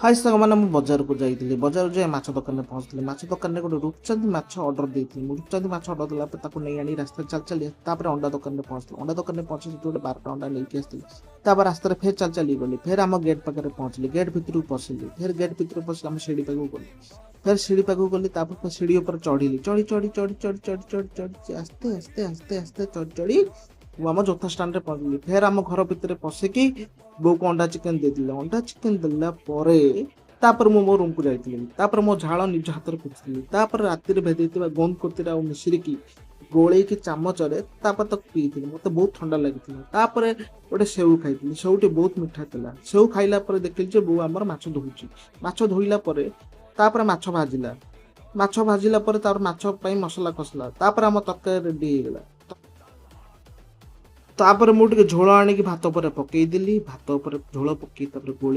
High ସାଙ୍ଗମାନେ, ମୁଁ ବଜାରକୁ ଯାଇଥିଲି। ବଜାରକୁ ଯାଇ ମାଛ ଦୋକାନରେ ପହଞ୍ଚିଥିଲି। ମାଛ ଦୋକାନରେ ଗୋଟେ ରୂପଚାନ୍ଦି ମାଛ ଅର୍ଡ଼ର ଦେଇଥିଲି। ମୁଁ ରୂପଚାନ୍ଦି ମାଛ ଅର୍ଡ଼ର ଦେଲା ପରେ ତାକୁ ନେଇ ଆଣି ରାସ୍ତାରେ ଚାଲି ଚାଲି ତାପରେ ଅଣ୍ଡା ଦୋକାନରେ ପହଞ୍ଚିଲି। ଅଣ୍ଡା ଦୋକାନରେ ପହଞ୍ଚି ସେଠି ଗୋଟେ 12ଟା ଅଣ୍ଡା ନେଇକି ଆସିଥିଲି। ତାପରେ ରାସ୍ତାରେ ଫେର ଚାଲି ଚାଲି ଗଲି। ଫେର ଆମ ଗେଟ୍ ପାଖରେ ପହଞ୍ଚିଲି। ଗେଟ୍ ଭିତରକୁ ପଶିଲି। ଫେର ଗେଟ୍ ଭିତରକୁ ପଶିଲି, ଆମ ସିଡ଼ି ପାଖକୁ ଗଲି। ଫେର ସିଡ଼ି ପାଖକୁ ଗଲି, ତାପରେ ସିଡ଼ି ଉପରେ ଚଢ଼ିଲି। ଚଢ଼ି ଚଢ଼ି ଚଢ଼ି ଚଢ଼ି ଚଢ଼ି ଚଢ଼ି ଚଢ଼ି ଆସ୍ତେ ଆସ୍ତେ ଆସ୍ତେ ଆସ୍ତେ ଚଢ଼ି ଚଢ଼ି ମୁଁ ଆମ ଜୋତା ଷ୍ଟାଣ୍ଡରେ ପହଞ୍ଚିଲି। ଫେର ଆମ ଘର ଭିତରେ ପଶିକି ବୋଉକୁ ଅଣ୍ଡା ଚିକେନ ଦେଇଥିଲି। ଅଣ୍ଡା ଚିକେନ ଦେଲା ପରେ ତାପରେ ମୁଁ ମୋ ରୁମକୁ ଯାଇଥିଲି। ତାପରେ ମୋ ଝାଳ ନିଜ ହାତରେ ପୋଛିଥିଲି। ତାପରେ ରାତିରେ ଭେଦେଇଥିବା ଗୋନ୍ଦ କୋତିରା ଆଉ ମିଶିରିକି ଗୋଳେଇକି ଚାମଚରେ ତାପରେ ତାକୁ ପିଇଥିଲି। ମୋତେ ବହୁତ ଥଣ୍ଡା ଲାଗିଥିଲା। ତାପରେ ଗୋଟେ ସେଉ ଖାଇଥିଲି। ସେଉଟି ବହୁତ ମିଠା ଥିଲା। ସେଉ ଖାଇଲା ପରେ ଦେଖିଲି ଯେ ବୋଉ ଆମର ମାଛ ଧୋଉଛି। ମାଛ ଧୋଇଲା ପରେ ତାପରେ ମାଛ ଭାଜିଲା। ମାଛ ଭାଜିଲା ପରେ ତାପରେ ମାଛ ପାଇଁ ମସଲା କଷିଲା। ତାପରେ ଆମ ତରକାରୀ ରେଡି ହେଇଗଲା। ତାପରେ ମୁଁ ଟିକେ ଝୋଳ ଆଣିକି ଭାତ ଉପରେ ପକେଇଦେଲି। ଭାତ ଉପରେ ଝୋଳ ପକେଇ ତାପରେ ଗୋଳେଇ